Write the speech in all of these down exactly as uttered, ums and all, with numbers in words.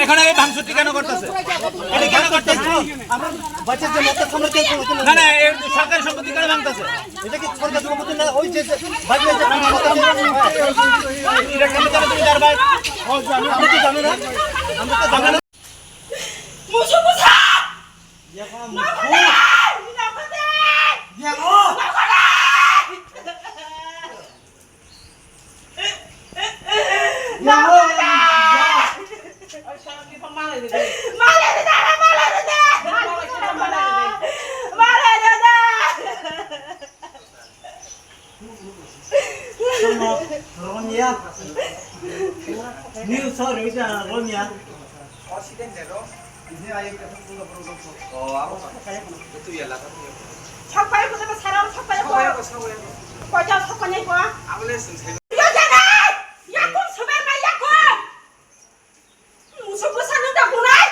এখন এই ভাঙচুরটি কেন করতেছে? এটা কেন করতেছে? না, না, এই সরকারি সম্পত্তি কেন ভাঙতেছে? এটা কি সরকারি সম্পত্তি না? ওই যে, যে, ভাঙলে যে ভাঙা মতো আমরা, এটা কেন জানো তুমি তার ভাই? আমরা তো জানি না। আমরা তো জানি না। Musuh besar! Romia. New sorry, Romia. Oh, abo. Itu ya lah, tapi ya. Sok pai ko, sarao sok pai ko. Sok pai ko, sok pai ko. Ko jao sok pai ko. Abo le sing sai. Yo jana! Yakum suber mai yakum! Musu busa nung da bunai?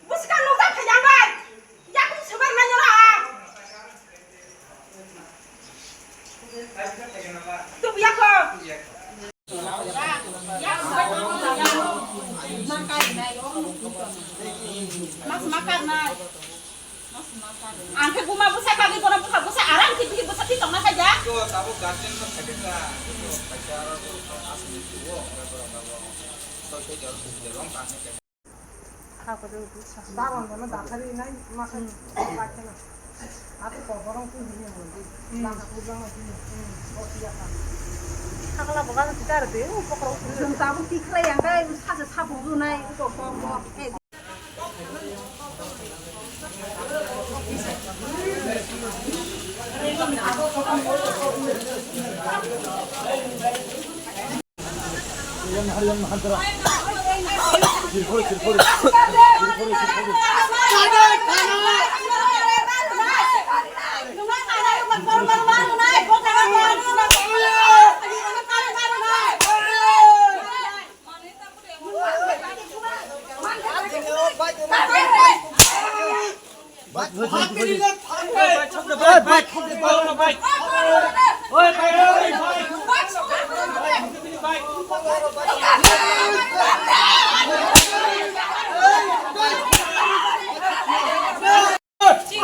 Buska nung da phajang bai? Yakum suber mai nyora. Tu yakum. Mas makan nai. Ang khe buma bwsa bagwi bono bwkha bwsa aram khe bini bwsa twi tongna khaija. Iko tabuk guardian no khaida. Iko khaida aro asli tuwo, ora ora ora. Soi soi jor jor rong tang khe. Kha ko de bwsa. Daron bono dakhari nai ma khai. Bakhe na. Atu ko borong tu hini mo di. Baka ku jang ma hini. O tiya kha. Khakla boga na tikar de, u pokro. Tabuk tikra yang kai, sa sa sa bu nai, u ko ko ko.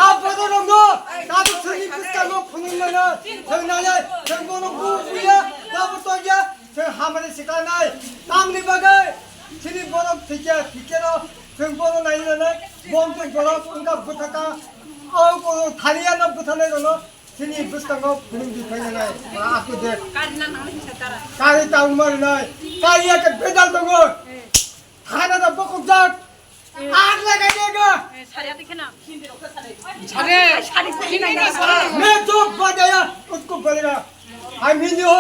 Abono nongno, tabuk chwngni bwskango phunukmano, chwng nai, chwng bono buya, tabuk tongya, chwng hamari siklanai. Tamni bagwi chini borok thikya, thikyano chwng bono nai nanai, bo wngkha borok wngkha bwthaka, o kono thaniya no bwthanai rono chini bwskango phunukdi phai nanai, ma aku de. Kari tangma rinai, kari ya ke bedal tongo, thana da bokokjak. आग लगाइएगा। मैं जो बजाया उसको बोलेगा। हम हिंदू हो।